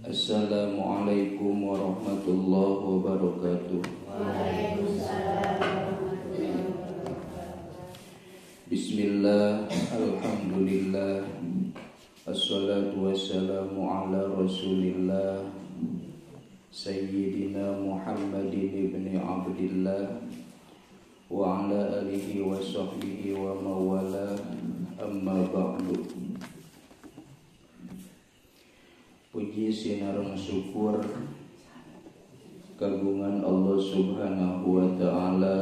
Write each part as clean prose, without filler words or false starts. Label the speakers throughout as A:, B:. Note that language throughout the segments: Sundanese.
A: Assalamualaikum warahmatullahi wabarakatuh.
B: Waalaikumsalam warahmatullahi wabarakatuh.
A: Bismillah, alhamdulillah, assalatu wassalamu ala rasulillah Sayyidina Muhammadin ibni Abdillah wa ala alihi wa sahbihi wa mawala, amma ba'du. Puji sinareng syukur kagungan Allah Subhanahu wa ta'ala.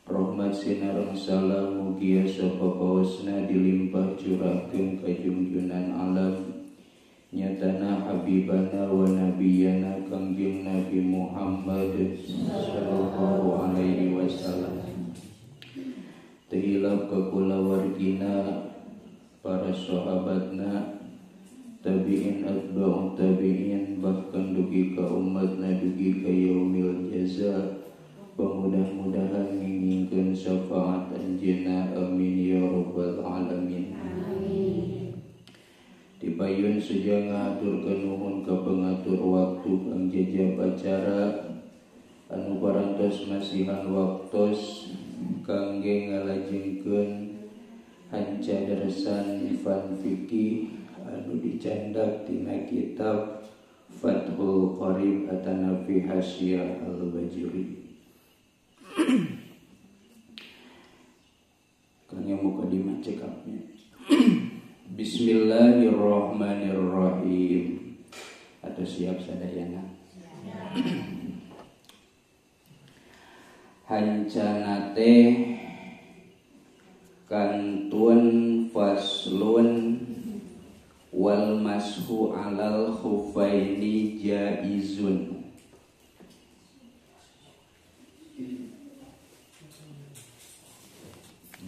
A: Rahmat sinareng salam mugia sapa paosna dilimpah curahkeun ka junjunan alam nyatana habibana wa nabiyana Kangjeng Nabi Muhammad sallallahu alaihi wasallam. Teu hilap ka kulawargina, para sahabatna, tabi'in atba'u tabi'in, bahkan dugi ka umatna dugi ka yaumil jaza. Mudah-mudahan ngingkeun syafaat anjeunna, amin ya rabbal alamin.
B: Amin.
A: Dipayun seja ngahaturkeun nuhun ka pengatur waktu kang jejab acara anu parantos masihan waktos kangge ngalajengkeun hanca dersan fan fikih anu dicandak tina kitab Fathul Qarib atanafi Hasyiah Al-Bajuri. Kangge mukadimah cekapnya. Bismillahirrahmanirrahim. Atau siap sadayana. Hancana teh kantun faslun wal mashu alal khufaini jaizun.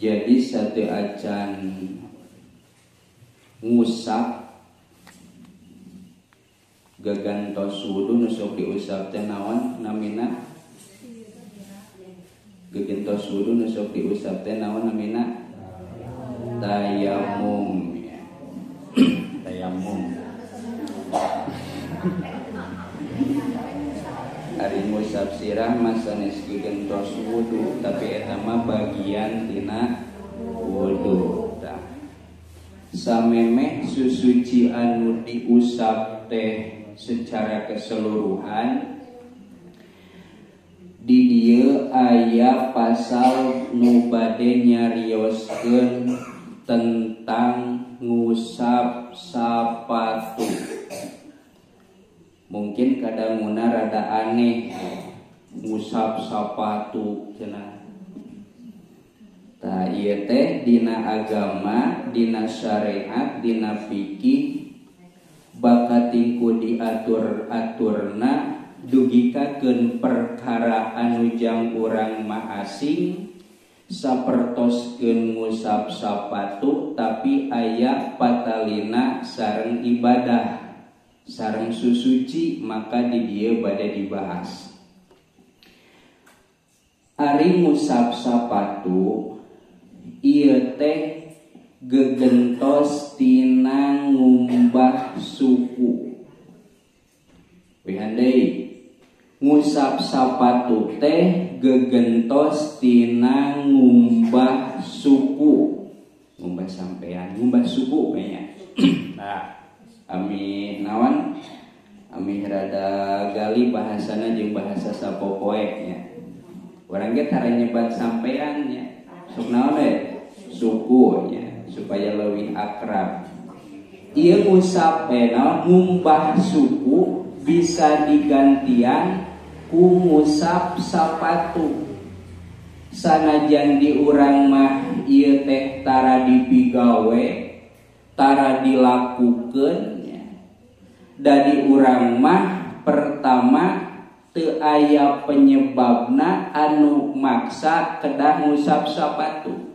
A: Jadi satu acan ngusap gagantos wudu nu sok diusap teh naon namina? Gagantos wudu nu sok diusap teh naon namina? Tayamum ya. Tayamum. Ari ngusap sirah mah sanes gagantos wudu, tapi eta mah bagian tina wudu. Tah. Samemeh susuci anu diusap teh secara keseluruhan, di dieu aya pasal nu bade nyarioskeun tentang ngusap sapatu. Mungkin kadanguna rada aneh ngusap sapatu cenah. Tah ieu teh dina agama, dina syariat, dina fikih bakatingku diatur-aturna dugikakeun perkara anu jang urang mah asing sapertoskeun ngusap sapatu, tapi aya patalina sareng ibadah sareng susuci, maka di dieu bade dibahas. Ari ngusap sapatu ieu teh gegentos tina ngumbah suku. Wihan deui, ngusap sapatu teh gegentos tina ngumbah suku. Ngumbah sampean, ngumbah suku nya. Nah, ami naon? Ami rada gali bahasana jeung bahasa sapopoe nya. Urang ge tara nyebat sampean nya. Sok naon we? Suku nya, supaya leuwih akrab. Ieu ngusap naon ngumbah suku bisa digantian ku ngusap sapatu. Sanajan di urang mah ieu teh tara dipigawe, tara dilakukeun nya. Da di urang mah pertama teu aya penyebabna anu maksa kedah ngusap sapatu.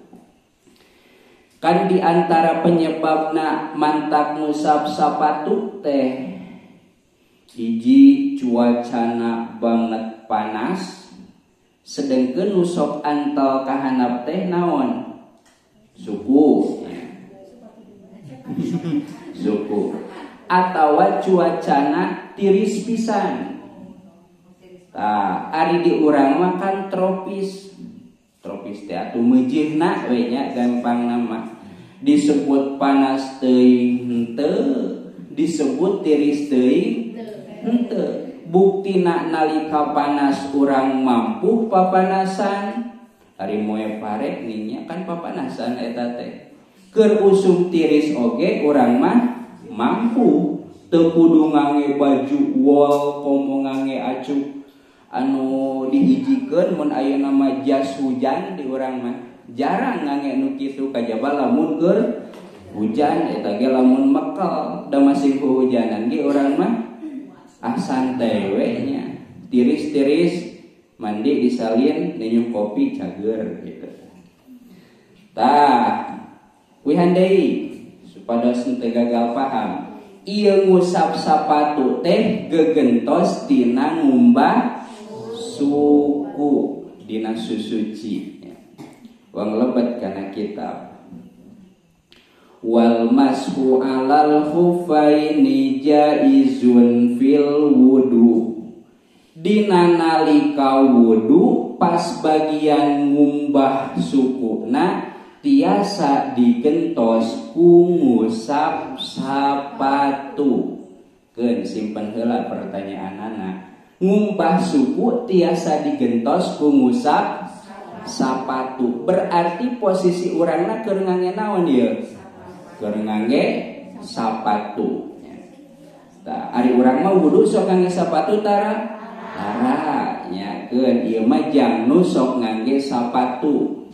A: Kan di antara penyebabna mantak ngusap sapatu teh hiji cuacana banget panas, sedengkeun nu sok antal kahanap teh naon? Suku. Suku. atawa cuacana tiris pisan. Tah, ari di urang mah kan tropis. Tropis teh atuh meujeuhna we nya gampang nama. Disebut panas teuing henteu, disebut tiris teuing henteu. Buktina nalika panas urang mampu papanasan, ari moe pare ninya kan papanasan eta teh. Keur usum tiris oge urang mah mampu, teu kudu ngangge baju wol komo ngangge acuk anu dihijikeun mun ayeuna mah jas hujan di urang mah. Jarang ngangge nu kitu kajaba lamun keur hujan eta ge lamun mekel da masih hujanan ge urang mah ah santai we nya. Tiris-tiris mandi disalin minum kopi cager gitu. Tah, wihan deui supados teu gagal paham. Ieu ngusap sapatu teh gegentos tina ngumbah suku dina susuci. Wang lebet kana kitab. Wal mashu alal khufaini jaizun fil wudu. Dina nalika wudu pas bagian ngumbah sukuna tiasa digentos ku ngusap sapatu. Keun simpen heula pertanyaanana. Ngumbah suku tiasa digentos ku ngusap sapatu. Berarti posisi urangna keur ngangge naon ieu? Keur ngangge sapatu. Tah, ari urang mah wudu sok ngangge sapatu tara? Tara nya keun ieu mah jang nu sok ngangge sapatu.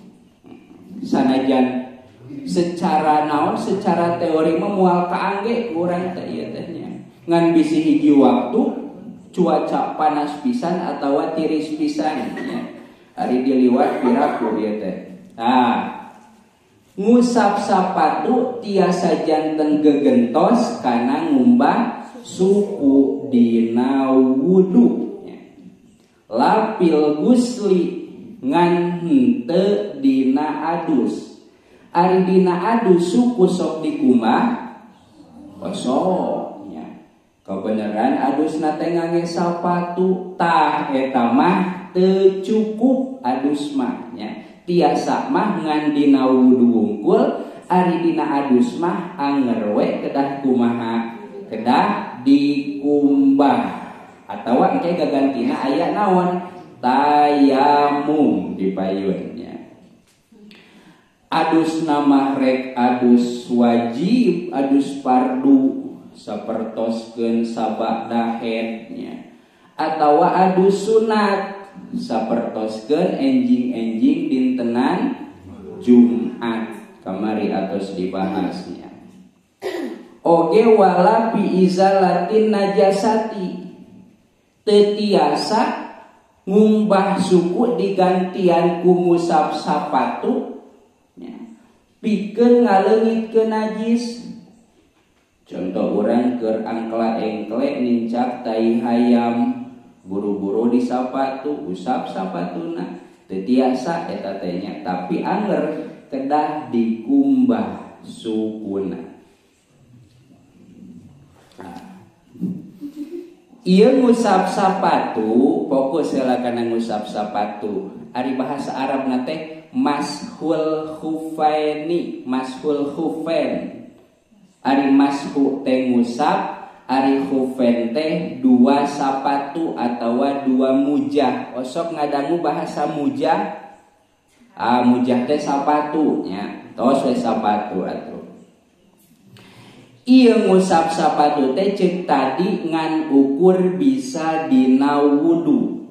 A: Sanajan secara naon secara teori mah moal kaangge urang teh ieu teh nya. Ngan bisi hiji waktu cuaca panas pisan atawa tiris pisan nya. Ari diliwat piraku ieu teh. Tah, ngusap sapatu tiasa janten gegentos kana ngumbah suku dina wudu. Lapil gusli ngan henteu dina adus. Ari dina adus suku sok dikumbah kosong nya. Kebenaran adusna teh ngangge sapatu, tah eta mah teu cukup adus mah nya. Tiasa mah ngan dina wudu wungkul, ari dina adus mah anger we kedah kumaha, kedah dikumbah. Atawa engke gagantina aya naon? Tayamum di payun nya. Adus nama rek adus wajib, adus fardu sapertoskeun sabada haid nya. Atawa adus sunat sapertoskeun enjing-enjing dintenan Jumat kamari atos dibahasnya. Oge wala bi izalatin najasati, teu tiasa ngumbah suku digantian ku ngusap sapatu nya, pikeun ngaleungitkeun najis. Contoh urang keur angkla engkle nincak tai hayam, buru-buru di sapatu, usap sapatuna, teu tiasa eta teh nya, tapi anger kedah dikumbah sukuna. Ieu ngusap sapatu, fokus heula kana ngusap sapatu. Ari bahasa Arabna teh mashul khufaini, mashul khufain. Ari mashu teh ngusap, ari khufain teh dua sapatu atawa dua mujah. Osok ngadangu bahasa mujah? Ah, mujah teh sapatu nya. Tos we sapatu atuh. Ieu ngusap sapatu teh ceuk tadi ngan ukur bisa dina wudu,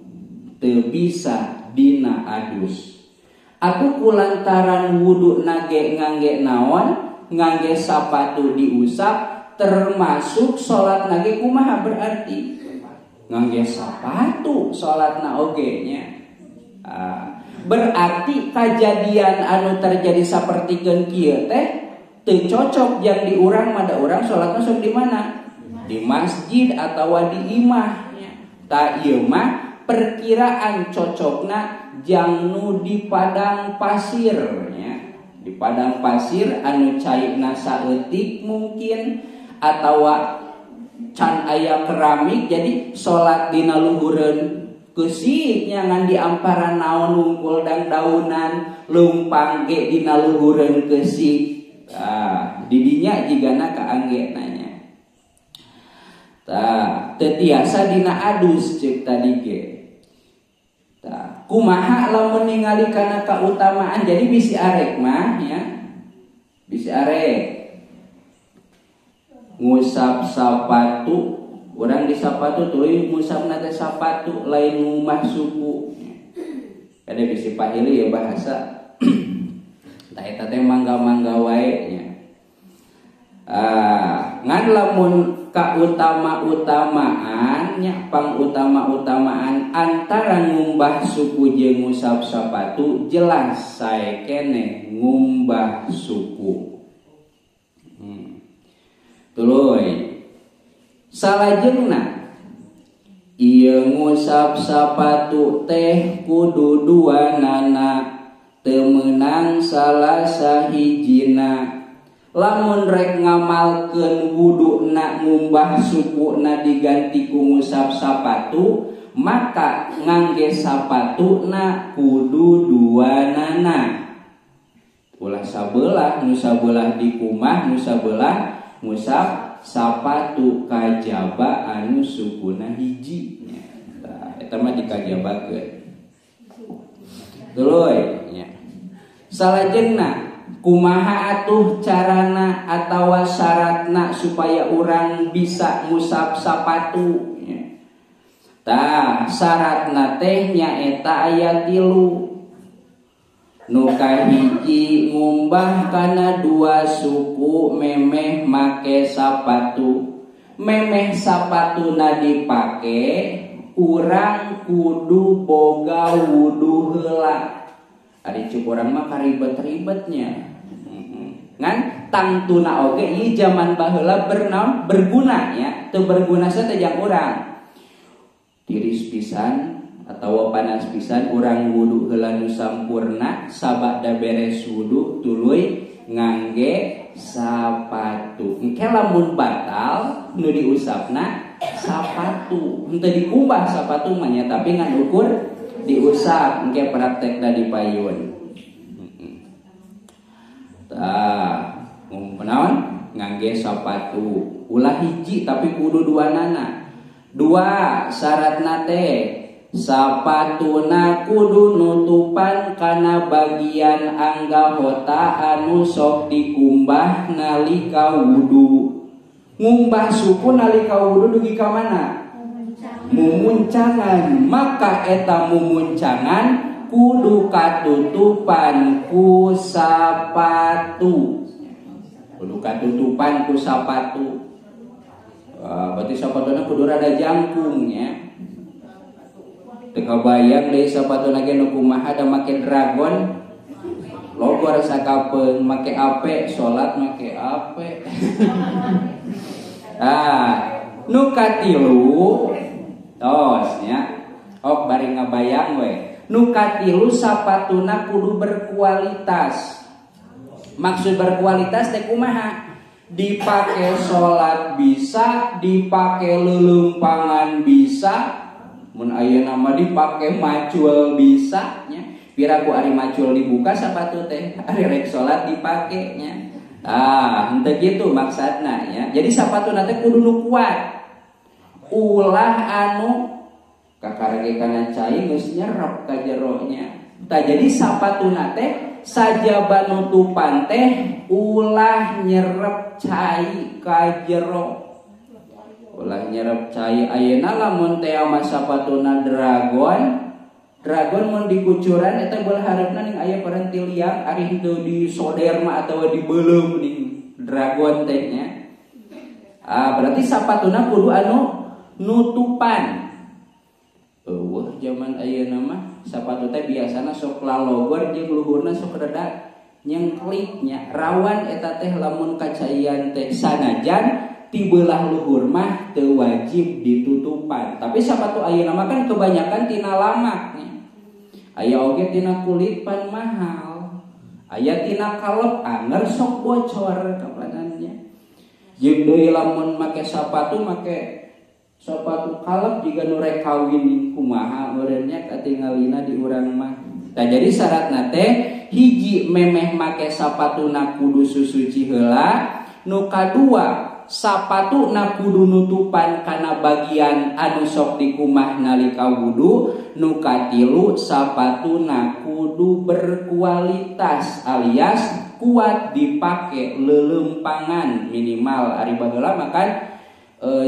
A: teu bisa dina adus. Aku kulantaran wudu nage ngangge naon, ngangge sapatu diusap, termasuk salat nage kumaha berarti ngangge sapatu salatna oge nya. Berarti kajadian anu terjadi sapertikeun kieu teh teu cocok yang di urang mah, da urang salatna sok di mana? Di masjid atawa di imah. Ta ieu mah perkiraan cocokna jang nu di padang pasir nya. Di padang pasir anu cairna saeutik mungkin atawa Can aya keramik jadi salat dina luhureun keusik nya ngan diamparan naon wungkul dang daunan leumpang ge dina luhureun keusik. Tah di dinya jigana kaangge nanya. Tah teu tiasa dina adus ceuk tadi ge. Tah kumaha lamun ningali kana kautamaan jadi bisi arek mah nya. Bisi arek ngusap sapatu, urang di sapatu tuluy ngusapna teh sapatu lain ngumah suku. Kada bisi pahili ya bahasa. Tah eta teh mangga-mangga wae nya. Ngan lamun kautama-utamaan nya pangutama-utamaan antara ngumbah suku jeung ngusap sapatu jelas sae keneh ngumbah suku. Tuluy salajengna ieu ngusap sapatu teh kudu duanana teu meunang salah sahijina. Lamun rek ngamalkeun wuduna ngumbah sukuna diganti ku ngusap sapatu maka ngangge sapatuna kudu duanana. Ulah sabelah nu sabelah dikumah nu sabelah ngusap sapatu kajaba anu sukuna hiji nya. Tah eta mah dikajabakeun. Tuluy nya. Salajengna kumaha atuh carana atawa syaratna supaya urang bisa ngusap sapatu nya. Tah syaratna teh nyaeta aya 3. Nu kahiji ngumbah kana dua suku memeh make sapatu. Memeh sapatuna dipake urang kudu boga wudu heula. Ari cuk urang mah karibet-ribetnya. Ngan tangtuna oge ieu zaman baheula bernaon berguna nya, teu berguna teh jang urang. Tiris pisan atawa panas pisan urang wudu heula nu sampurna sabada beres wudu tuluy ngangge sapatu. Engke lamun batal nu diusapna sapatu, henteu dikumbah sapatu mah nya tapi ngan ukur diusap engke praktekna di payun. Tah, naon ngangge sapatu ulah hiji tapi kudu duanana. Dua syaratna teh sapatuna kudu nutupan kana bagian anggota anu sok dikumbah nalika wudu. Ngumbah suku nalika wudu dugi ka mana? Mumuncangan. Maka eta mumuncangan kudu katutupan ku sapatu. Kudu katutupan ku sapatu. Berarti sapatuna kudu rada jangkung nya. Teu kabayang deui sapatuna ge nu kumaha da make dragon logor sakapeung make ape salat make ape. Nu katilu tos nya ok bari ngabayang we. Nu katilu sapatuna kudu berkualitas. Maksud berkualitas teh kumaha? Dipake salat bisa, dipake leuleumpangan bisa. Mun ayeuna mah dipake macul bisa nya. Piraku ari macul dibuka sapatu teh, ari rek salat dipake nya. Tah, henteu kitu maksudna nya. Jadi sapatuna teh kudu nu kuat. Ulah anu kakarege kana cai geus nyerep ka jero nya. Tah jadi sapatuna teh sajaba nutupan teh ulah nyerep cai ka jero. Ulah nyerep cai ayeuna lamun teh mah sapatuna dragon. Dragon mun dikucuran eta belah hareupna ning aya parentil liang ari henteu disoder mah atawa dibeuleum ning dragon teh nya. Berarti sapatuna kudu anu nutupan. Eueuh zaman ayeuna mah sapatu teh biasana sok lalogor jeung luhurna sok rada nyengklik nya. Rawan eta teh lamun kacaian teh sanajan ti beulah luhur mah teu wajib ditutupan. Tapi sapatu ayeuna mah kan kebanyakan tina lamak nya. Aya oge tina kulit pan mahal. Aya tina kalep anger sok bocor kapanannya. Jeung deui lamun make sapatu make sapatu kalep jiga nu rek kawin kumaha meureun nya katingalina di urang mah. Tah jadi syaratna teh hiji memeh make sapatuna kudu susuci heula, nu kadua sapatuna kudu nutupan kana bagian anu sok dikumah nalika wudu, nu katilu sapatuna kudu berkualitas alias kuat dipake lelempangan minimal. Ari baheula makan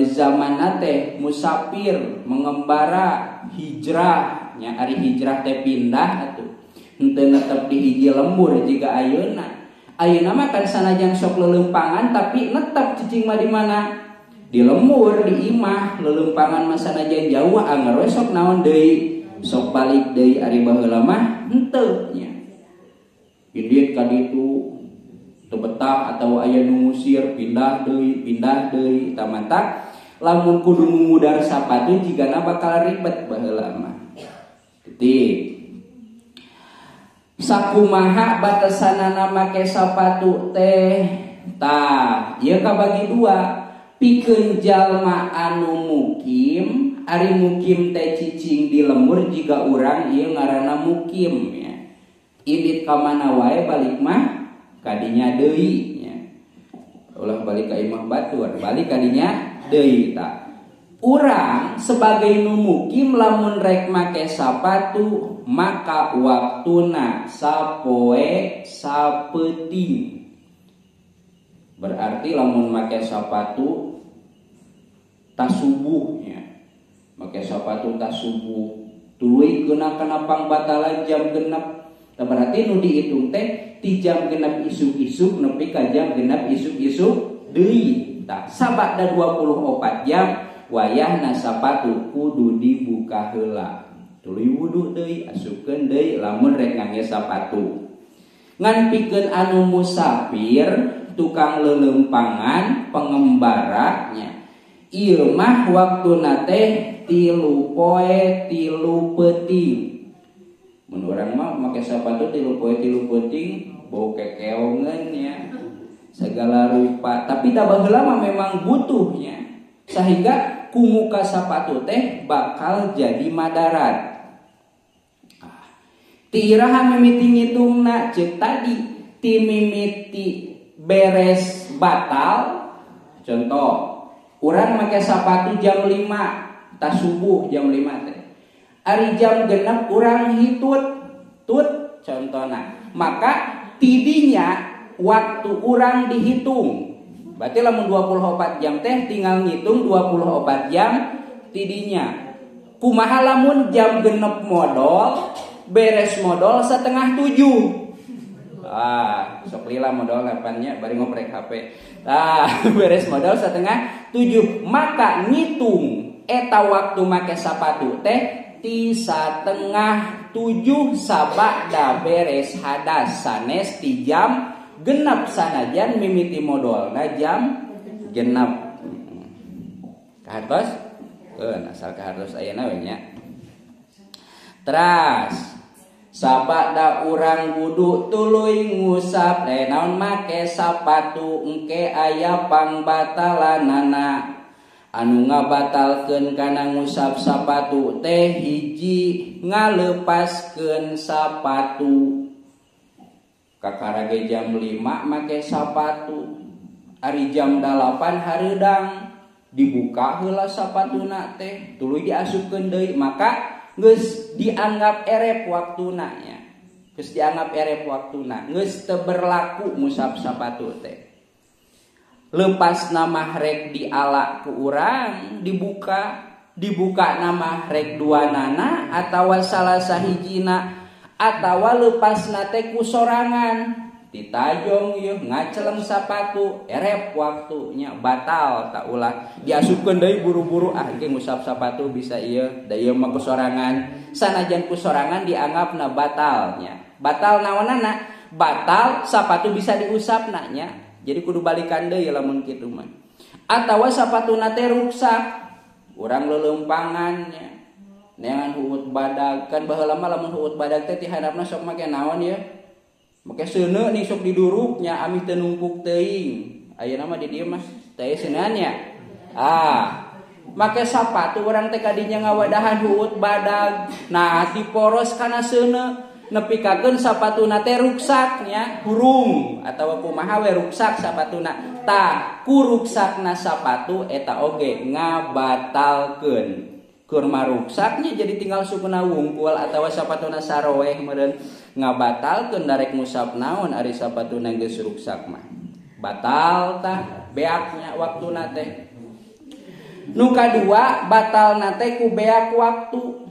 A: zamanna teh musafir mengembara hijrah nya, ari hijrah teh pindah atuh henteu netep di hiji lembur jiga ayeuna. Ayeuna mah kan sanajan sok lelempangan tapi netep cicing mah di mana? Di lembur, di imah. Lelempangan mah sanajan jauh anger we sok naon deui, sok balik deui. Ari baheula mah henteu nya. Indit ka ditu teu betah atawa aya nu ngusir pindah deui tamantak lamun kudu ngudar sapatu jigana bakal ribet baheula mah. Titik. Sakumaha batasanana make sapatu teh tah ieu kabagi dua, pikeun jalma anu mukim, ari mukim teh cicing di lembur jiga urang ieu ngaranna mukim nya. Indit ka mana wae balik mah kadinya deui nya. Ulah balik ka imah batur, balik kadinya deui tah. Urang sebagai nu mukim lamun rek make sapatu maka waktuna sapoe sapeuting. Berarti lamun make sapatu tas subuhnya, make sapatu tas subuh tuluy keuna kana pangbatalan jam genep. Tah berarti nu dihitung teh ti jam genep isuk-isuk nepi ka jam genep isuk-isuk deui. Tah sabada 24 jam wayahna sapatu kudu dibuka heula. Tuluy wudu deui asupkeun deui lamun rek ngangge sapatu. Ngan pikeun anu musafir, tukang lelempangan, pengembara nya. Ieu mah waktuna teh 3 poe 3 peuting. Mun urang mah make sapatu 3 poe 3 peuting bau kekeongeun nya. Segala rupa, tapi da baheula mah memang butuhnya. Sehingga kumuka sapatu teh bakal jadi madarat. Ti iraha mimiti ngitungna ceuk tadi ti mimiti beres batal. Contoh, urang make sapatu jam 5 tas subuh jam 5 teh. Ari jam genep urang hitut tut contona. Maka tidinya waktu urang dihitung. Berarti lamun 24 jam teh tinggal ngitung 24 jam tidinya. Kumaha lamun jam genep modal, beres modal 6:30. Ah, sok lila modal kapannya bari ngoprek HP. Ah, beres modal 6:30. Maka ngitung eta waktu make sapatu teh ti 6:30 sabada beres hadas sanes ti jam genap sanajan mimiti modalna jam genap. Kahartos? Keun asal kahartos ayeuna we nya. Teras sabada urang wudu tuluy ngusap naon make sapatu engke aya pangbatalanana. Anu ngabatalkeun kana ngusap sapatu teh hiji ngalepaskeun sapatu. Kakarage jam 5 make sapatu, ari jam 8 hareudang dibuka heula sapatuna teh tuluy diasupkeun deui, maka geus dianggap erep waktuna nya. Geus dianggap erep waktuna, geus teu berlaku ngusap sapatu teh. Lepas nama rek diala ku urang dibuka nama rek dua nana atawa salah sahijina atawa lepasna teh ku sorangan ditajong ieu ngaceleng sapatu erep waktunya batal tak ulah diasupkeun deui buru-buru ah engke ngusap sapatu bisa ieu da ieu mah ku sorangan sanajan ku sorangan dianggapna batalnya. Batal naonana? Batal sapatu bisa diusapna nya. Jadi kudu balikan deui lamun kitu mah. Atawa sapatuna teh ruksak, urang lelempangan nya. Neangan huut badag kan baheula mah lamun huut badag teh ti handapna sok make naon ya? Make seuneu nih sok diduruknya amih teu nungkuk teuing. Ayeuna mah di dieu mah Teh seuneunnya. Ah, make sapatu urang teh kadinya ngawadahan huut badag. Nah, diporos kana seuneu nepikakeun sapatuna teh ruksak nya, hurung atawa kumaha we ruksak sapatuna. Tah, ku ruksakna sapatu eta oge ngabatalkeun. Keur maruksaknya jadi tinggal sukuna wungkul atawa sapatuna saroeh meureun ngabatalkeun darek ngusap naon ari sapatuna geus ruksak mah. Batal tah beaknya waktuna teh. Nu kadua batalna teh ku beak waktu.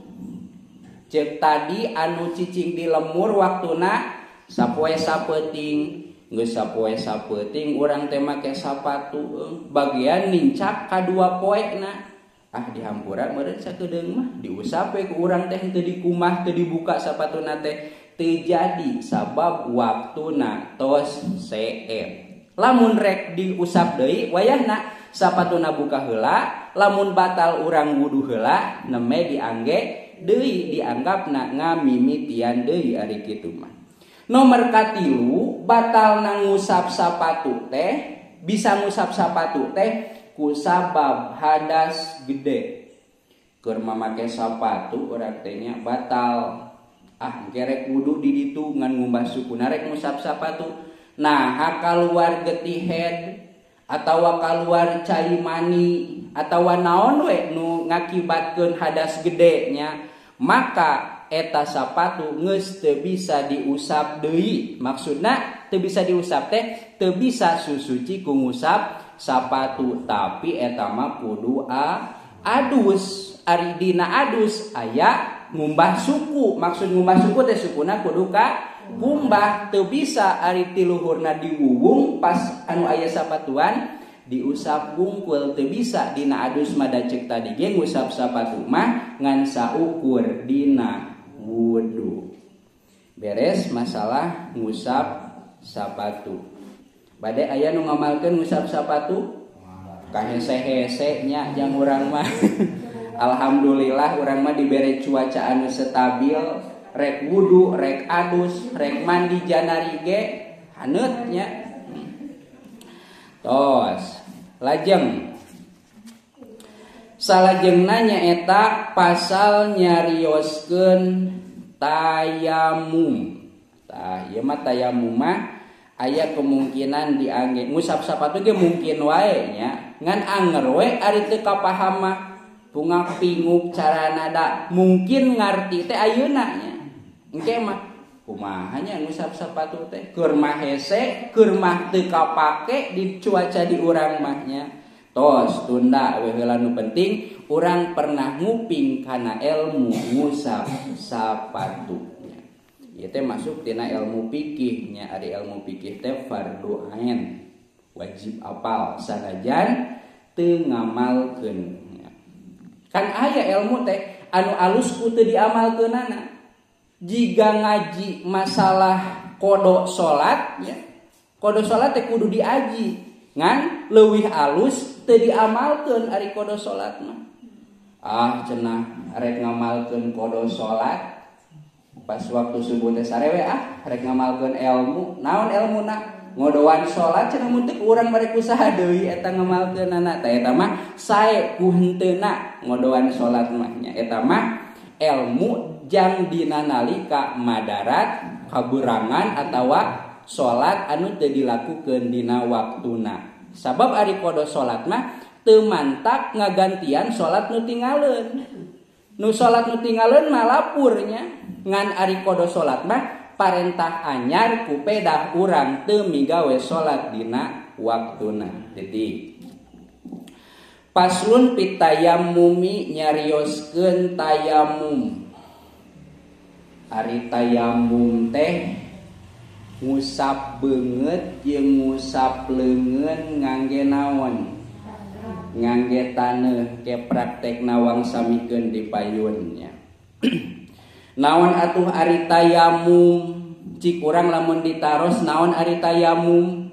A: Ceuk tadi anu cicing di lemur waktuna sapoe sapeuting, geus sapoe sapeuting urang teh make sapatu bagian nincak kadua poena. Ah dihampura meureun sakedeung mah diusap we ku urang teh henteu dikumah teu dibuka sapatuna teh teu jadi sabab waktuna tos seep. Lamun rek diusap deui wayahna sapatuna buka heula, lamun batal urang wudu heula neme diangge deui dianggapna ngamimitian deui ari kitu mah. Nomor katilu batalna ngusap sapatu teh bisa ngusap sapatu teh ku sabab hadas gede. Keur mamake sapatu urang teh nya batal. Ah gerek wudu di ditu ngan ngumbah sukuna rek ngusap sapatu. Nah, kaluar getihed atawa kaluar cai mani atawa naon we nu ngakibatkeun hadas gede nya, maka eta sapatu geus teu bisa diusap deui. Maksudna teu bisa diusap teh teu bisa susuci ku ngusap sapatu, tapi eta mah kudu adus. Ari dina adus aya ngumbah suku. Maksud ngumbah suku teh sukuna kudu ka kumbah, teu bisa ari tiluhurna diwuwung pas anu aya sapatuan diusap wungkul teu bisa dina adus mah da ceuk tadi ge ngusap sapatu mah ngan saukur dina wudu. Beres masalah ngusap sapatu. Bade aya nu ngamalkeun ngusap sapatu? Kahese-hese nya jang urang mah. Alhamdulillah urang mah dibere cuaca anu stabil, rek wudu, rek adus, rek mandi janari ge haneut nya. Tos, lajeng. Salajengna nyaeta pasal nyarioskeun tayamum. Tah, ieu mah tayamum mah aya kemungkinan diangge ngusap sapatu ge mungkin wae nya. Ngan anger we ari teu kapaham mah pungak pinguk carana da mungkin ngarti teh ayeuna nya. Engke mah kumaha nya ngusap sapatu teh keur mah hese, keur mah teu kapake di cuaca di urang mah nya. Tos tunda we heula nu penting urang pernah nguping kana ilmu ngusap sapatu nya. Ieu teh masuk tina ilmu fikih nya, ari ilmu fikih teh fardu ain, wajib apal sanajan teu ngamalkeun nya. Kan aya ilmu teh anu alus ku teu diamalkeunana. Jika ngaji masalah kodo salat nya, kodo salat teh kudu diaji, ngan leuwih alus teu diamalkeun ari kodo salat mah. Ah cenah rek ngamalkeun kodo salat pas waktu subuh teh sarewe ah rek ngamalkeun ilmu, naon ilmuna? Ngodoan salat cenah mun teu urang barek usaha deui eta ngamalkeunana. Tah eta mah sae ku henteuna ngodoan salat mah nya. Eta mah ilmu jang dina nalika madarat kaburangan atawa salat anu teu dilakukeun dina waktuna. Sabab ari kodo salat mah teu mantak ngagantian salat nu tingaleun. Nu salat nu tingaleun mah lapurnya, ngan ari kodo salat mah parentah anyar ku pedah urang teu migawe salat dina waktuna. Jadi paslon pitayamumi nyarioskeun tayamum. Ari tayamum teh ngusap beungeut jeung ngusap leungeun ngangge naon? Ngangge taneuh ke praktekna wang samikeun di payun nya. Naon atuh ari tayamum? Cik urang lamun ditaros naon ari tayamum?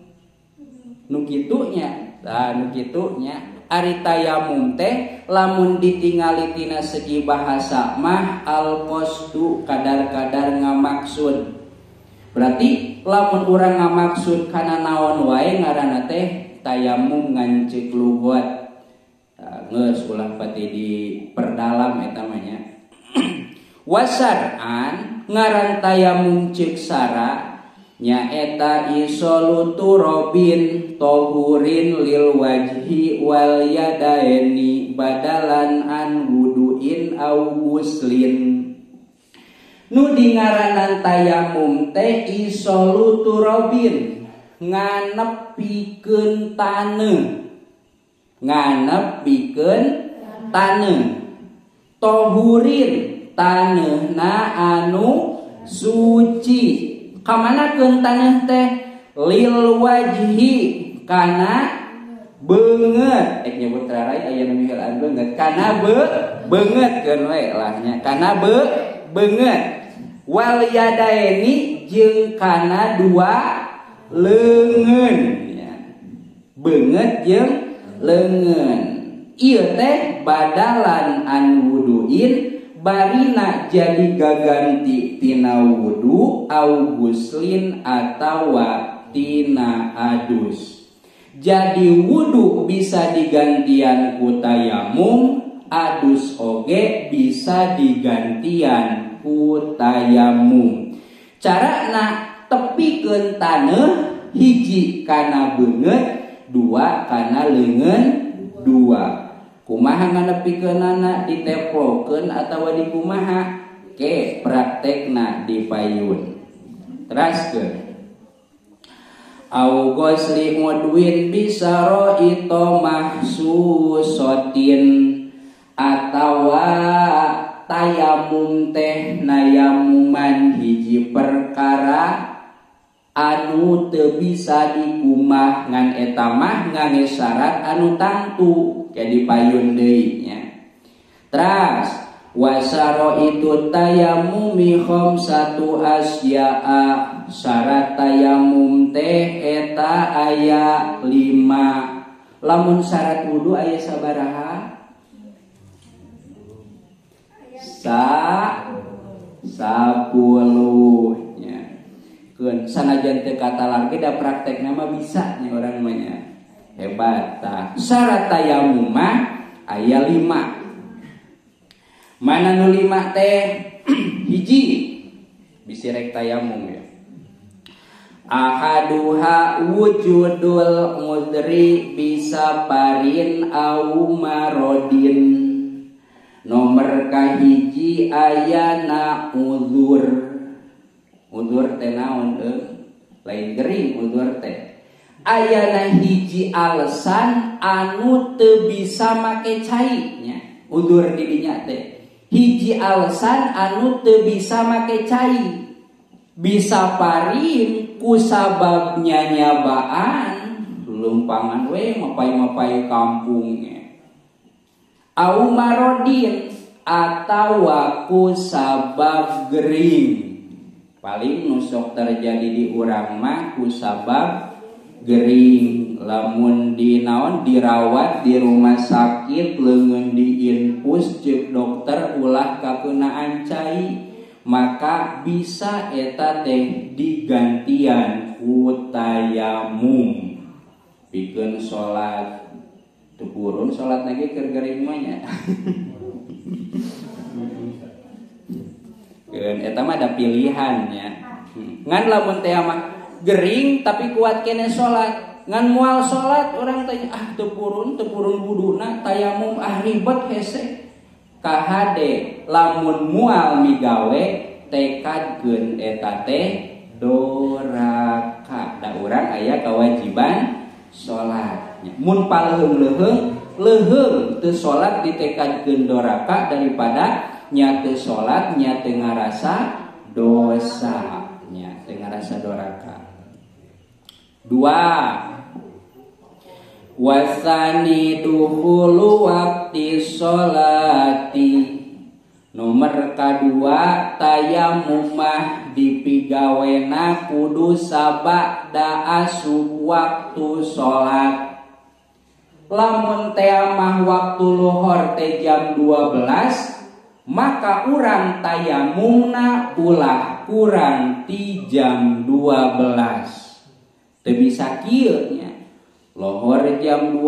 A: Nu kitu nya. Tah nu kitu nya. Ari tayamum teh lamun ditingali tina segi bahasa mah al-qasdu kadar-kadar ngamaksud. Berarti lamun urang ngamaksud kana naon wae ngaranna teh tayamum ngan ceuk lugat. Geus ulah pati diperdalam eta mah nya. Wasar'an ngaran tayamum ceuk sara nyaeta isolu turobin tohurin lil wajhi wal yadaini badalan an wuduin au guslin. Nu dingaranan tayamum teh isolu turobin nganepikeun taneuh, nganepikeun taneuh, tohurin taneuhna anu suci. Kamanakeun taneuh teh lil wajhi kana beungeut, nyebut rarai aya nu miheulaan beungeut, kana beungeut keun we lah nya, kana beungeut, wal yadaini jeung kana dua leungeun nya, beungeut jeung leungeun. Ieu teh badalan an wuduin barina jadi gaganti tina wudu au guslin atawa tina adus. Jadi wudu bisa digantian ku tayamum, adus oge bisa digantian ku tayamum. Carana tepikeun taneuh hiji kana beungeut, dua kana leungeun dua. Kumaha nganepikeunana diteplokeun atawa dikumaha ke praktekna dipayun. Teraskeun au ghusli mudwin bisaro ito mahsusotin atawa tayamum teh nayamuman hiji perkara anu teu bisa dikumah ngan eta mah ngangge syarat anu tangtu ke dipayun deui nya. Teras wasaro itu tayamumi khamsatu asya'a, syarat tayamum teh eta aya 5. Lamun syarat wudu aya sabaraha? 10 nya. Keun sanajan teu katalar ge da praktekna mah bisa nya urang mah nya. Hebat tah. Syarat tayamum mah aya 5. Mana nu 5 teh? Hiji bisi rek tayamum ya. Ahaduha wujudul mudri bisa parin au marodin. Nomor kahiji ayana uzur. Uzur teh naon lain gering uzur teh. Ayana hiji alasan anu teu bisa make cai nya. Uzur di dinya teh. Hiji alasan anu teu bisa make cai. Bisa parin ku sababnya nyabaan lumpangan we mapai-mapai kampungnya. Au marodin atawa ku sabab gering. Paling nusok terjadi di urang mah ku sabab gering. Lamun di naon dirawat di rumah sakit leungeun diinfus ceuk dokter ulah kakeunaan cai, maka bisa eta teh digantian ku tayamum. Pikeun salat teu purun salat lagi keur gering mah nya. Keun eta mah ada pilihannya. Ngan lamun teh mah gering tapi kuat kene salat, ngan moal salat orang tanya ah teu purun wuduna tayamum ah ribet hese. Kahade lamun mual migawe tekadkeun eta teh doraka. Da urang aya kewajiban salat. Mun paleuheung-leuheung leuheung teu salat ditekadkeun doraka daripada nya teu salat nya teu ngarasa dosa, nya teu ngarasa doraka. Dua, wasani dukhulu waqti sholati. Nomor kadua tayamumah dipigawena kudu sabada asup waktu sholat. Lamun teamah waktu lohor teh jam 12, maka urang tayamumna ulah kurang ti jam 12. Teu bisa kieu nya. Lohor jam 12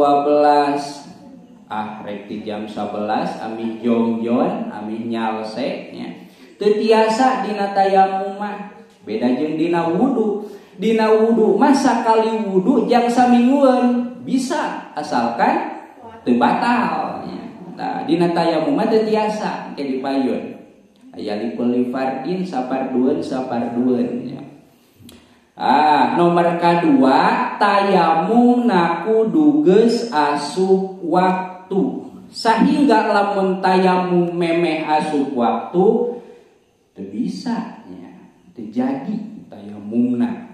A: ah rek di jam 11 amih jongjon amih nyalse nya. Teu tiasa dina tayamum mah beda jeung dina wudu. Dina wudu mah sakali wudu jang saminggueun bisa asalkan teu batal nya. Nah, dina tayamum mah teu tiasa ke dipayun. Aya likulli fardin sapardueun sapardueun nya. Ah, nomor kedua tayamum na kudu geus asup waktu. Sehingga lamun tayamum memeh asup waktu teu bisa nya, teu jadi tayamumna.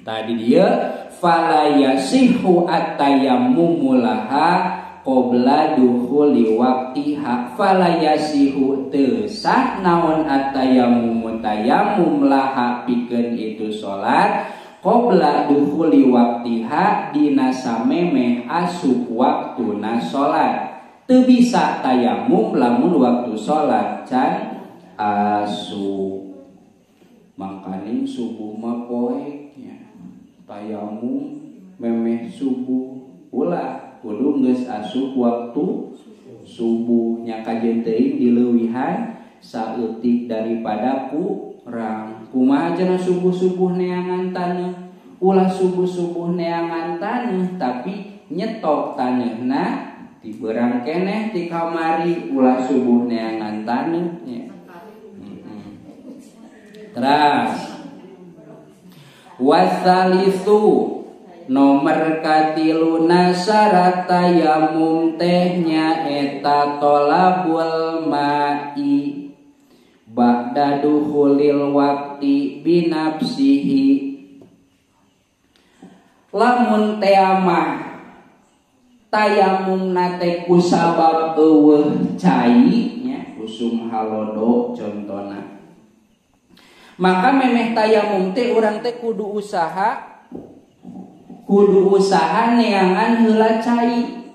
A: Tadi dia fala yasihu at-tayammumu laha qabla dukhuli waqtiha fala yasihu teu sah naon at-tayammumu tayamum laha pikeun itu salat qabla dukhuli waqtiha dina samemeh asup waktuna salat. Teu bisa tayamum lamun waktu salat can asup. Makaning subuh mah poek nya. Tayamum memeh subuh ulah kudu geus asup waktu subuh nya kajeun teuing dileuwihan saeutik daripada kurang. Kumaha cenah subuh-subuh neangan taneuh? Ulah subuh-subuh neangan taneuh tapi nyetok taneuhna ti beurang keneh ti kamari ulah subuh neangan taneuh nya. Terus wasalisu nomor katiluna syarat tayamum teh nyaeta tolabul ma'i ba'da dukhulil waqti binafsihi. Lamun teamah tayamum nate ku sabab eueuh cai nya usum halodo contona. Maka memeh tayamum teh urang teh kudu usaha neangan heula cai.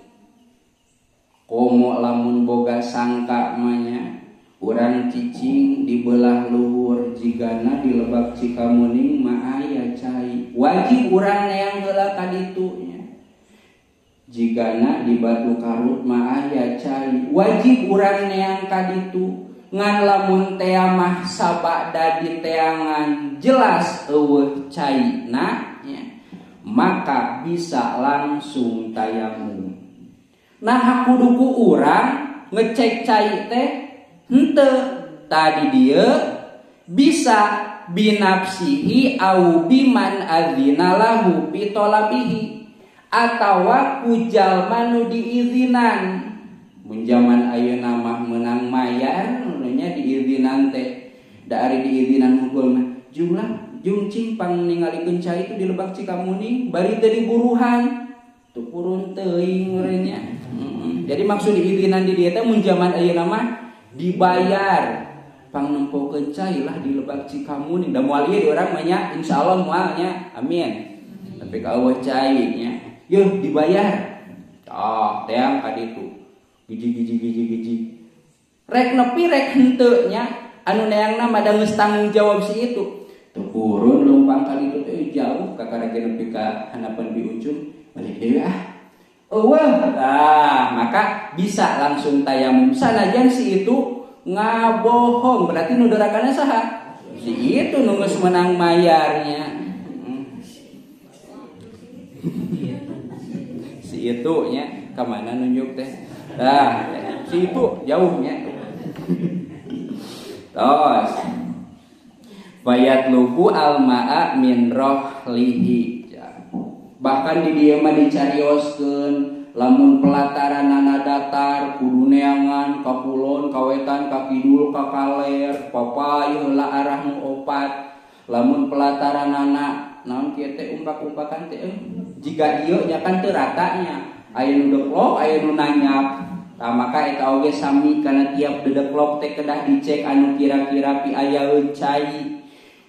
A: Komo lamun boga sangka mah nya urang cicing di belah luhur jigana di Lebak Cikamuning mah aya cai. Wajib urang neang heula ka ditu nya. Jigana di Batu Karut mah aya cai. Wajib urang neang ka ditu. Ngan lamun teamah sabada di teangan jelas eueuh caina nya, maka bisa langsung tayamum. Nah kudu ku urang ngecek cai teh henteu tadi dieu bisa binafsihi au biman adzina lahu bi talabihi atawa ku jalma nu diizinan. Mun jaman ayeuna mah meunang mayar nya diizinan teh da ari diizinan hungkul mah jumlah jungcing pang ningalikeun cai itu di Lebak Cikamuning bari teu diburuhan teu purun teuing urangnya. Jadi maksud diizinan di dieu teh mun jaman ayeuna mah dibayar pang nempokeun cai lah di Lebak Cikamuning da moal ieu di urang mah nya insyaallah moal nya amin. Tapi ka eueuh cai nya yeuh dibayar tah teang ka ditu giji-giji rek nepi rek henteu nya anu neangna mah da geus tanggung jawab si itu teu purun leumpang kali itu teh jauh kakara ge nepi ka handapeun bi ujung balik deui ah eueuh. Tah maka bisa langsung tayamum sanajan si itu ngabohong berarti nu dorakana saha si itu nu geus meunang mayarnya. Si itu nya ka mana nunjuk teh. Nah, si itu jauhnya. Terus fayatlubu alma'a min rohlihi. Bahkan di dieu mah dicarioskeun lamun pelataranana datar kudu neangan ka kulon, ka wetan, ka kidul, ka kaler, papay heula arah nu opat. Lamun pelataranana naon kieu teh umpak-umpakan teh jiga ieu nya kan teu rata nya. Aya nu deklok, aya nu nanyap. Tah maka eta oge sami kana tiap dedeklok teh kedah dicek anu kira-kira piayaeun cai.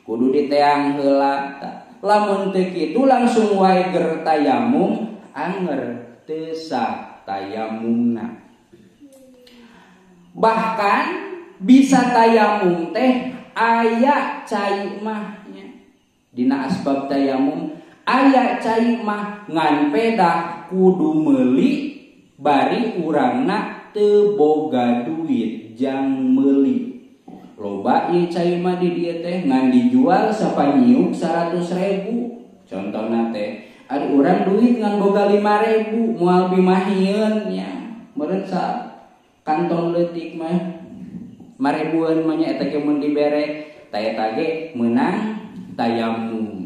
A: Kudu diteang heula. Lamun teu kitu langsung wae ger tayamum anger teu sah tayamumna. Bahkan bisa tayamum teh aya cai mah nya. Dina asbab tayamum Aya cai mah ngan pedah kudu meuli bari urangna teu boga duit jang meuli. Loba ieu cai mah di dieu teh ngan dijual sapanyiuk 100.000. Contohna teh ari urang duit ngan boga 5.000 moal bimahieun nya. Meureun sa kantong leutik mah 5.000-an mah nya eta ge mun dibere ta eta ge meunang tayamum.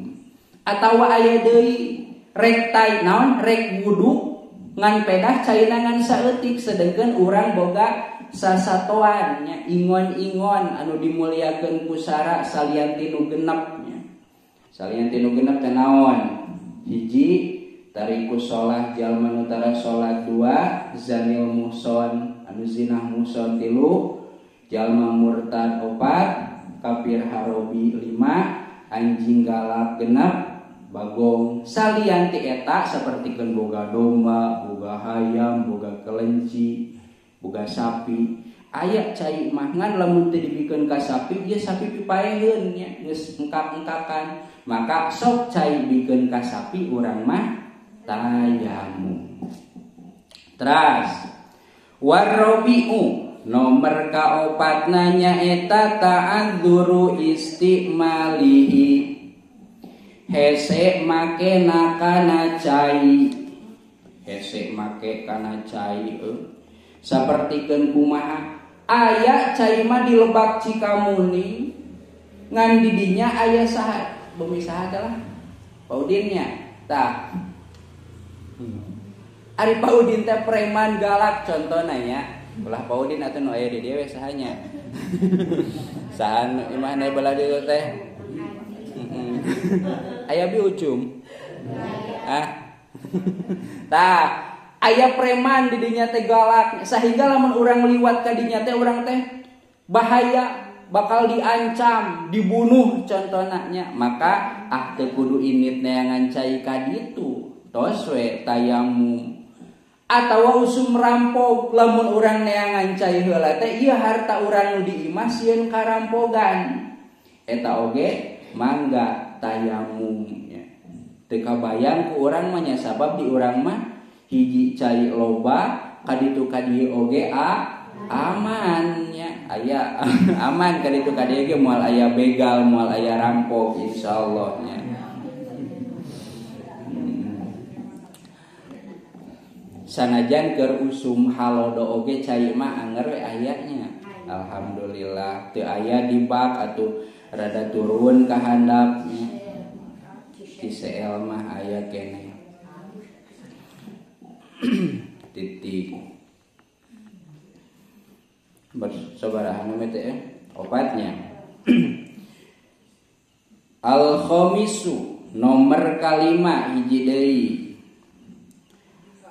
A: Atawa aya deui rek tay naon rek wudu ngan pedah caina ngan saeutik sedengkeun urang boga sasatoan nya ingon-ingon anu dimuliakeun ku sara salian ti nu genep nya. Salian ti nu genep teh naon? Hiji tariku sholah jalma nu tara sholat, dua zanil muhson anu zinah muhson, tilu jalma murtad, opat kafir harobi, lima anjing galak, genep bagong. Salian ti eta sapertikeun boga domba, boga hayam, boga kelenci, boga sapi. Aya cai mah ngan lamun teu dibikeun ka sapi ieu sapi pipaeheun nya geus engkak-engkakan. Maka sok cai bikeun ka sapi urang mah tayamum. Teras warrobi'u nomor kaopatna nyaeta ta'adzuru istimalihi. Hese make kana cai, hese make kana cai sapertikeun kumaha aya cai mah di Lebak Cikamuni ngan di dinya aya saha bumi saha teh lah Pak Udin nya tah. Ari Pak Udin teh preman galak contohna nya. Ulah Pak Udin atuh nu aya di dieu we saha nya. Saha nu imahna belah dieu teh. Aya bi ucum. Ah. Tah, aya preman di dinya teh galak sehingga lamun urang liwat ka dinya teh urang teh bahaya, bakal diancam, dibunuh contohna nya. Maka ah teu kudu init neangan cai ka ditu. Tos we tayamum. Atawa usum rampok lamun urang neangan cai heula teh ieu harta urang nu di imah sieun karampogan. Eta oge mangga tayamum nya. Teu kabayang ku urang mah nya sabab di urang mah hiji cai loba kaditu ka dieu oge aman nya. Aya aman kaditu ka dieu ge moal aya begal, moal aya rampok insyaallah nya. Sanajan keur usum halodo oge cai mah anger we aya nya. Alhamdulillah teu aya di bak atuh rada turun ka handap nya. ICL mah aya keneh. Titik. Sabaraha nu teh opatnya. Al khamisu nomor kalima hiji deui.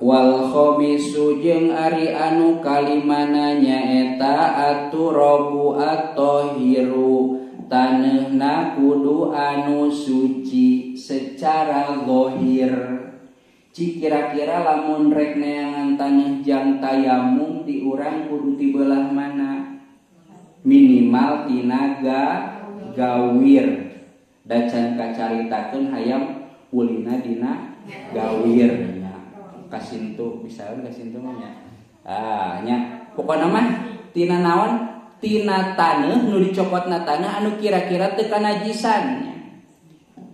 A: Wal khamisu jeung ari anu kalimana nyaeta aturabu at-tahiru taneuhna kudu anu suci secara zahir. Cik kira-kira lamun rek neangan taneuh jang tayamum di urang kudu ti beulah mana? Minimal tina gawir. Da can kacaritakeun hayam ulina dina gawir. Kasintu bisa kasintu mah nya. Ah nya pokona mah tina naon? Tina taneuh nu dicokotna taneuh anu kira-kira teu kanajisan nya.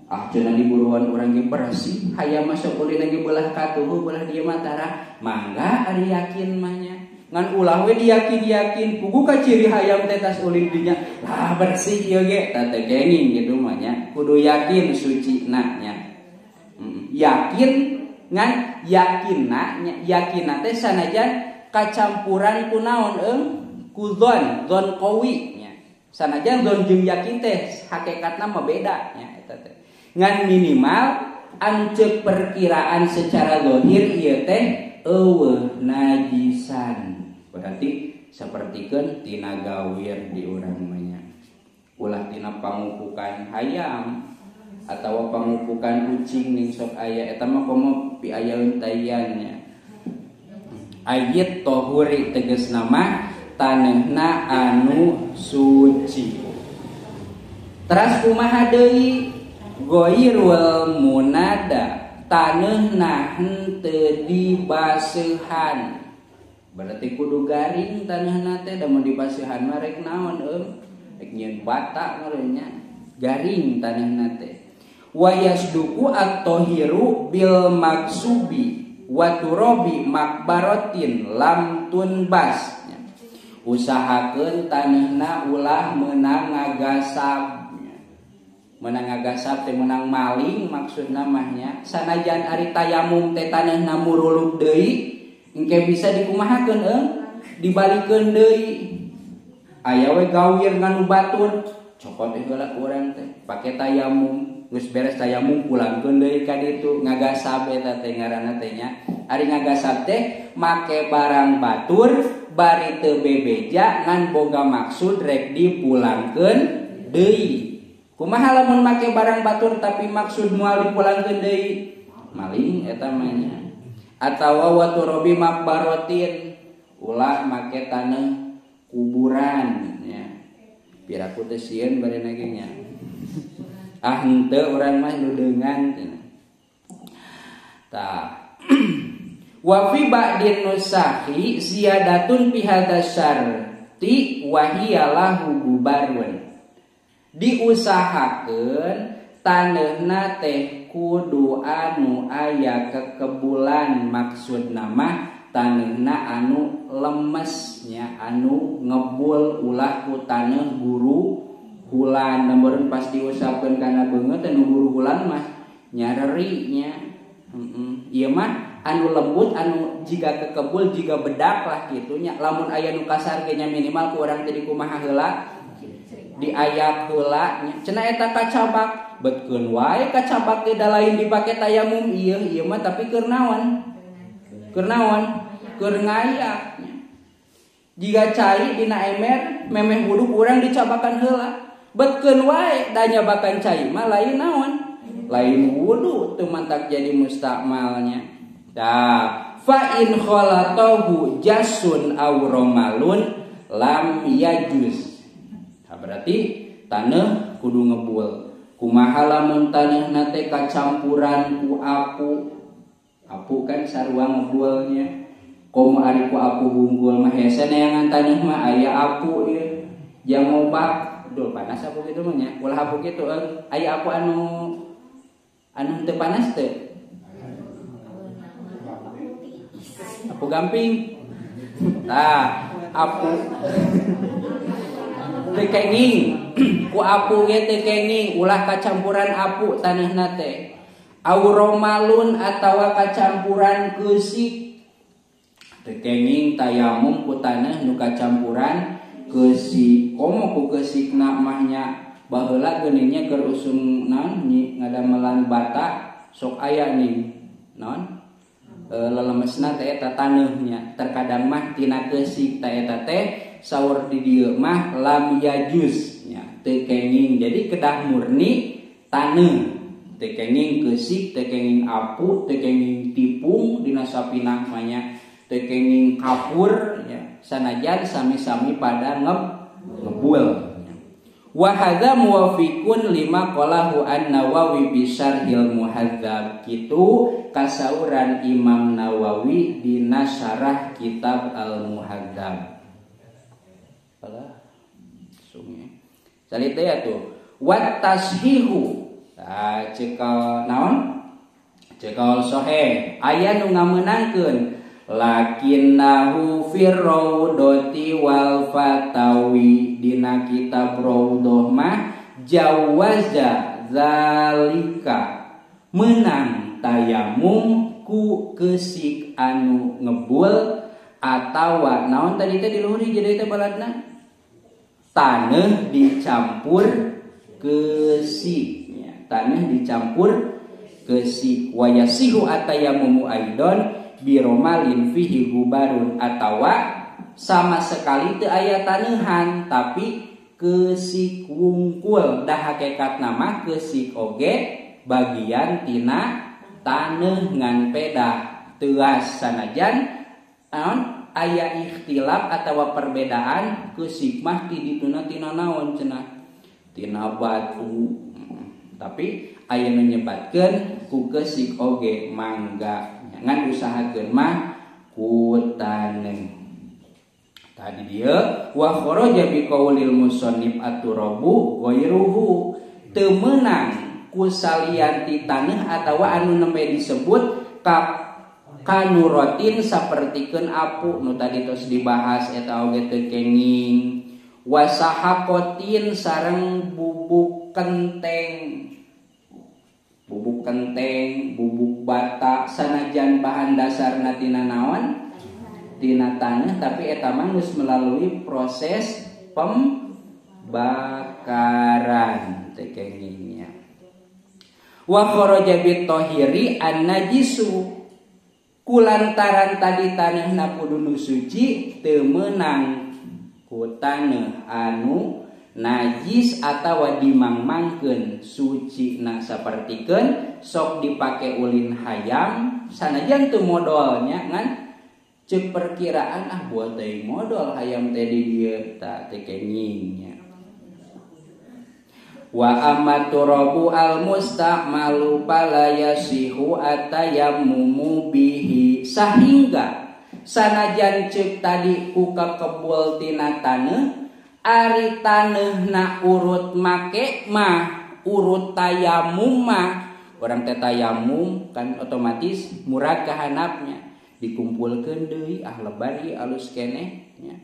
A: Ah cenah diburuan urang ge bersih, hayam masuk ulina ge beulah katuhu beulah dieu mah tara. Mangga ari yakin mah nya. Ngan ulah we diyakin-yakin puguh ka ciri hayam teh tas ulin dinya. Lah bersih ieu ge tah teu kenging kitu mah nya. Kudu yakin sucina nya. Yakin ngan yakinna nya, yakinna teh sanajan kacampuran ku naon ku zon, zon qawi nya. Sanajan zon jeung yakin teh hakikatna mah beda nya eta teh. Ngan minimal anceuk perkiraan secara zahir ieu teh eueuh najisan. Berarti sapertikeun tina gawir di urang mah nya. Ulah tina pangupukan hayam atawa pangupukan ucing ning sok aya eta mah komo piayaeun taian nya. Ayat tohuri tegasna mah taneuhna anu suci. Teras kumaha deui? Ghairul munada taneuhna henteu dibaseuhan. Berarti kudu garing taneuhna teh da mun dibaseuhan mah rek naon eum? Rek nyieun bata meureun nya. Garing taneuhna teh. Wa yasduku at-tahiru bil maksubi wa turabi makbarotin lam tunbas. Usahakeun taneuhna ulah meunang ngagasab. Meunang ngagasab teh meunang maling maksudna mah nya. Sanajan ari tayamum teh taneuhna muruluk deui engke bisa dikumahakeun eung dibalikeun deui. Aya we gawir nganu batur cokot heula urang teh pake tayamum geus beres tayamum pulangkeun deui ka ditu ngagasab eta teh ngaranna teh nya. Ari ngagasab teh make barang batur bari teu bebeja ngan boga maksud rek dipulangkeun deui. Kumaha lamun make barang batur tapi maksud moal dipulangkeun deui? Maling eta mah nya. Atawa waturabi makbarotin ulah make taneuh kuburan nya. Piraku teh sieun barena ge nya. Ah henteu urang mah nu deungan cenah. Tah. Wa fi ba'din nusahi ziyadatun fi hadzal syarti wa hiya lahu gubarun. Diusahakeun taneuhna teh kudu anu aya kekebulan maksudna mah taneuhna anu lemesnya anu ngebul ulah ku taneuh guru hulan. Meureun pas diusapkeun kana beungeut teh nu guru hulan mah nyareri nya. Ieu mah anu lembut anu jiga kekebul jiga bedak lah kitu nya. Lamun aya nu kasar ge nya minimal ku urang teh dikumaha heula diayak heula nya. Cenah eta kacabak betkeun wae kacabak teh da lain dipake tayamum ieu ieu mah tapi keur naon? Keur naon? Keur ngayak nya. Jiga cai dina ember memeh wudu urang dicabakan heula. Betkeun wae da nyabakan cai mah lain naon? Lain wudu teu mantak jadi mustakmalnya. Tah, fa in khalatahu jasun aw romalun lam yajuz. Nah, berarti taneuh kudu ngebul. Kumaha lamun taneuhna teh kacampuran ku apu. Apu kan sarua ngebulnya. Komo ari ku apu unggul mah hese neangan taneuh mah aya apu ieu. Jang ngobak, duh panas apu kitu mah nya. Ulah apu kitu aya apu anu anu teu panas teu? Apu gamping. Tah, apu teu kenging. Ku apu ge teu kenging, ulah kacampuran apu taneuhna teh. Auromalun atawa kacampuran keusik. Teu kenging tayamum ku taneuh nu kacampuran keusik. Komo ku keusikna mah nya baheula geuning nya keur usum naon ngadamelan bata sok aya nih naon lelemesna teh eta taneuhnya. Terkadang mah tina keusik ta eta teh saur di dieu mah lam yajuz nya teu kenging. Jadi kedah murni taneuh teu kenging keusik, teu kenging apu, teu kenging tipung dina sapinah mah nya, teu kenging kapur nya, sanajan sami-sami pada ngebul. Wa hadza muwafiqun lima qalahu an-Nawawi bi Syarhil Muhadzab. Kitu kasauran Imam Nawawi dina syarah kitab Al-Muhadzab. Alah, sunge. Salita ya tuh. Wat tashihu. Tah cekal naon? Cekal sahih. Aya nu ngamenangkeun lakinnahu firraudati wal fatawi dina kitab Raudhah mah jawaza zalika menang tayamum ku keusik anu ngebul atawa naon tadi teh di luhur hiji deui teh baladna taneuh dicampur keusik nya, taneuh dicampur keusik. Wa yasihu atayamumu aidon biromalin fihi gubarun atawa sama sekali teu aya taneuhan tapi keusik wungkul. Dah hakikat nama keusik oge bagian tina taneuh ngan pedah teuas sanajan naon aya ikhtilaf atawa perbedaan keusik mah ti dituna tina naon cenah tina batu. Tapi aya nu nyebatkeun ku keusik oge mangga ngan usahakeun mah ku taneuh. Tadi dia wa kharaja bi qaulil musannif at-turabu ghairuhu teu meunang ku salian ti taneuh atawa anu nembe disebut kanurotin sapertikeun apu nu tadi tos dibahas eta oge teu kenging wasahakotin sareng bubuk kenteng bubuk bata sanajan bahan dasarna tina naon tina taneuh tapi eta mah geus melalui proses pembakaran teh kengingnya. Wa kharaja bit tahiri an-najisu kulantaran tadi taneuhna kudu nu suci teu meunang ku taneuh anu najis atawa dimangmangkeun sucina sapertikeun sok dipake ulin hayam sanajan teu modolnya ngan ceuk perkiraan ah buat teuing modol hayam teh di dieu ta teh kengingnya. Wa amaturabu al musta'malu fala yasihu atayammumu bihi sahingga sanajan ceuk tadi ku kakebul tina taneuh ari taneuhna urut make mah urut tayamum mah urang teh tayamum kan otomatis murag kahanapnya dikumpulkeun deui ah lebar ieu alus keneh nya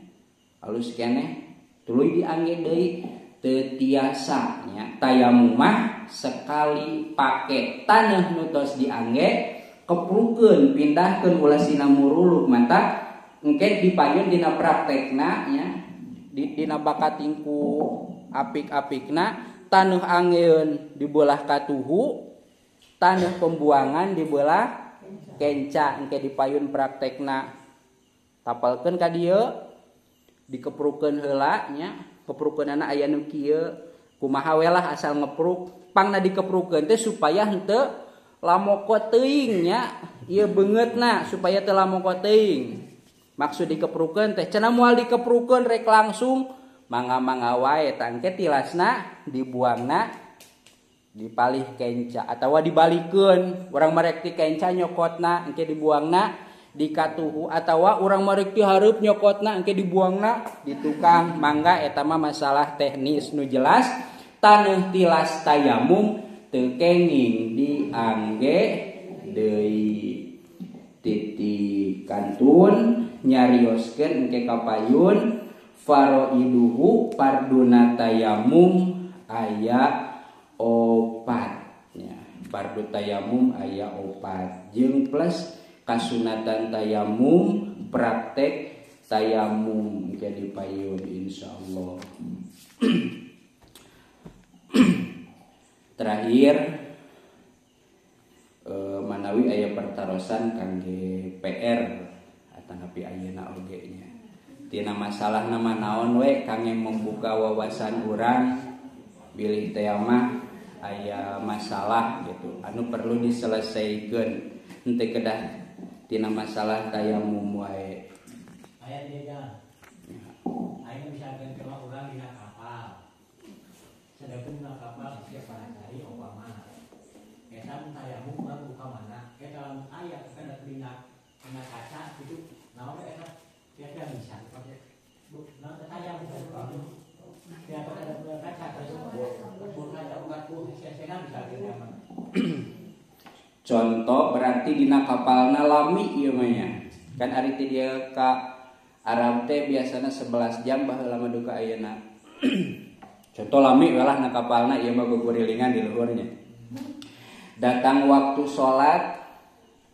A: alus keneh tuluy diangge deui teu tiasa nya tayamum mah sekali pake taneuh nu tos diangge keprukeun pindahkeun ulah sina muruluk mantak engke dipayun dina praktekna nya dina bakatingku apik-apikna taneuh angeun dibelah katuhu taneuh pembuangan dibelah kenca engke dipayun praktekna tapalkeun ka dieu dikeprukeun heula nya keprukeunana aya nu kieu kumaha we lah asal ngepruk pangna dikeprukeun teh supaya henteu lamoko teuing nya ieu beungeutna supaya teu lamoko teuing. Maksud dikeprukeun teh cenah moal dikeprukeun rek langsung mangga-mangga wae tangke tilasna dibuangna dipalih kenca atawa dibalikeun urang marek ti kenca nyokotna engke dibuangna di katuhu atawa urang marek ti hareup nyokotna engke dibuangna di tukang mangga eta mah masalah teknis nu jelas taneuh tilas tayamum teu kenging diangge deui. Titik kantun nyarioskeun engke kapayun faraiduhu farduna tayamum aya opat nya fardu tayamum aya opat jeung plus kasunatan tayamum praktek tayamum jadi payun insyaallah. Terakhir manawi aya pertarosan kangge PR atanapi ayeuna oge nya tina masalah nama naon we kangge membuka wawasan urang bilih teh mah aya masalah gitu anu perlu diselesaikeun henteu kedah tina masalah tayamum wae.
C: Aya deui nya. Aya misalkan kalau urang dina kapal. Sadapun dina kapal siapa cari upama. Eta mun tayamum urang buka mana? Eta lamun aya kana dina kaca gitu naon eta tiada bisa dipake. Naon teh tayamum tiada ada punya kaca terus buka bisa
A: Contoh berarti dina kapalna lami ieu mah nya. Kan ari ti dieu ka Arab teh biasana 11 jam baheula mah duka ayeuna. Contoh lami we lah na kapalna ieu mah gugurilingan di luhurnya. Datang waktu salat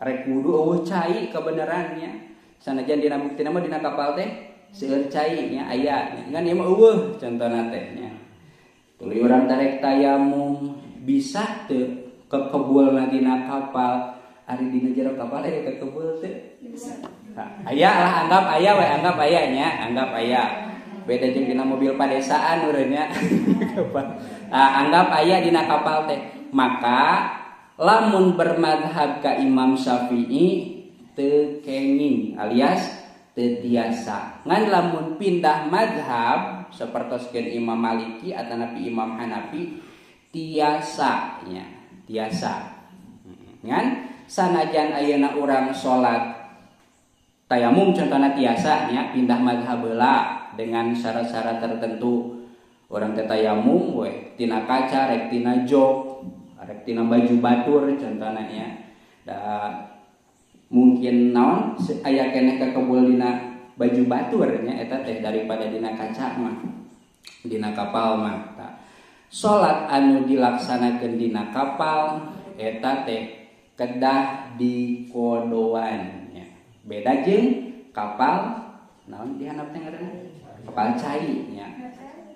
A: rek wudu eueuh cai kebenarannya. Sanajan dina buktina mah dina kapal teh seueur cai nya aya ngan ieu mah eueuh contona teh nya. Tuluy urang tarek tayamum bisa teu kekebul dina kapal ari dina jero kapal aya kekebul teu aya lah anggap aya we anggap aya nya anggap aya beda jeung dina mobil padesaan urang nya. Anggap aya dina kapal teh maka lamun bermadhab ka Imam Syafi'i teu kenging alias teu tiasa ngan lamun pindah madhab sapertoskeun Imam Maliki atanapi Imam Hanafi tiasa nya. Tiasa. Ngan sanajan ayeuna urang salat tayamum contohna tiasa nya pindah mazhab heula dengan syarat-syarat tertentu. Urang teh tayamum we tina kaca rek tina jok, rek tina baju batur contohna nya. Da mungkin naon aya keneh kakebul dina baju batur nya eta teh daripada dina kaca mah, dina kapal mah. Ta. Salat anu dilaksanakeun dina kapal eta teh kedah dikodoan nya. Beda jeung kapal naon dihandap teh ngaranna? Kapal cai nya.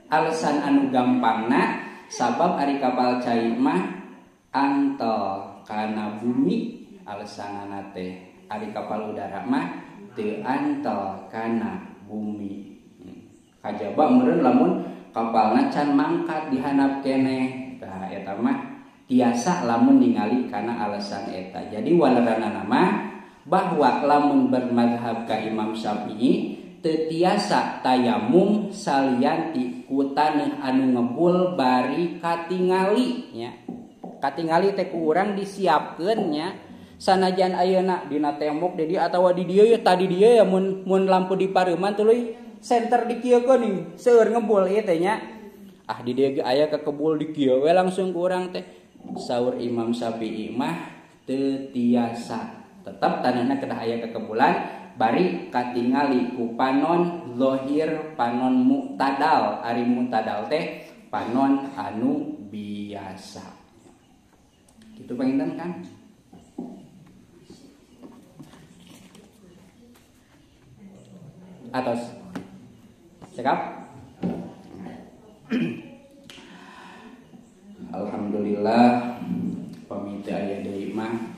A: Alasan anu gampangna sabab ari kapal cai mah antel kana bumi, alasanana teh ari kapal udara mah teu antel kana bumi. Kajaba meureun lamun kapalna can mangkat dihandap keneh. Tah eta mah tiasa lamun ningali kana alasan eta. Jadi waleranana mah bahwa lamun bermadhab ka Imam Syafi'i teu tiasa tayamum salian ti ku taneuh anu ngebul bari katingali nya. Katingali teh ku urang disiapkeun nya. Sanajan ayeuna dina tembok di dieu atawa di dieu ya tadi dieu ya mun mun lampu dipareuman tuluy senter dikieukeun nih seueur ngebul ieu teh nya. Ah di dieu ge aya kekebul di kieu we langsung ku urang teh. Saur Imam Syafi'i mah teu tiasa. Tetap tanahna kedah aya kekebulan bari katingali ku panon zahir panon mu'tadal. Ari mu'tadal teh panon anu biasa. Kitu panginten Kang. Atos. Cekap? Alhamdulillah pamit aya deui mah.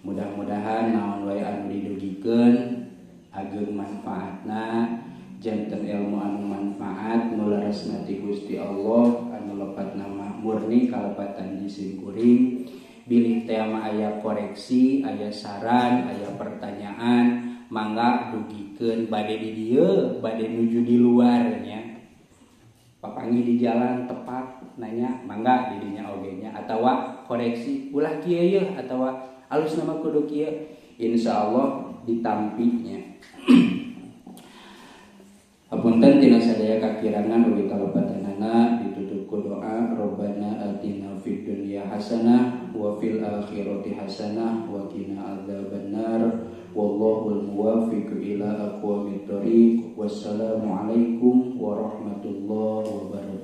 A: Mudah-mudahan naon wae anu didugikeun ageung manfaatna, janten ilmu anu manfaat nu leresna ti Gusti Allah anu lepatna mah murni kalepatan jisim kuring. Bilih teh mah aya koreksi, aya saran, aya pertanyaan, mangga dugikeun bade di dieu, bade nuju di luar nya. Papanggih di jalan tepat nanya mangga di dinya oge nya atawa koreksi ulah kieu yeuh atawa alus nama kudu kieu, insyaallah ditampinya. Hapunten tina sadaya kakirangan ugi kalepatanana ditutup ku doa Robbana atina fid dunya hasanah wa fil akhirati hasanah wa qina adzabannar wallahul muwaffiq ila aqwamit thoriq. Wassalamualaikum warahmatullahi wabarakatuh.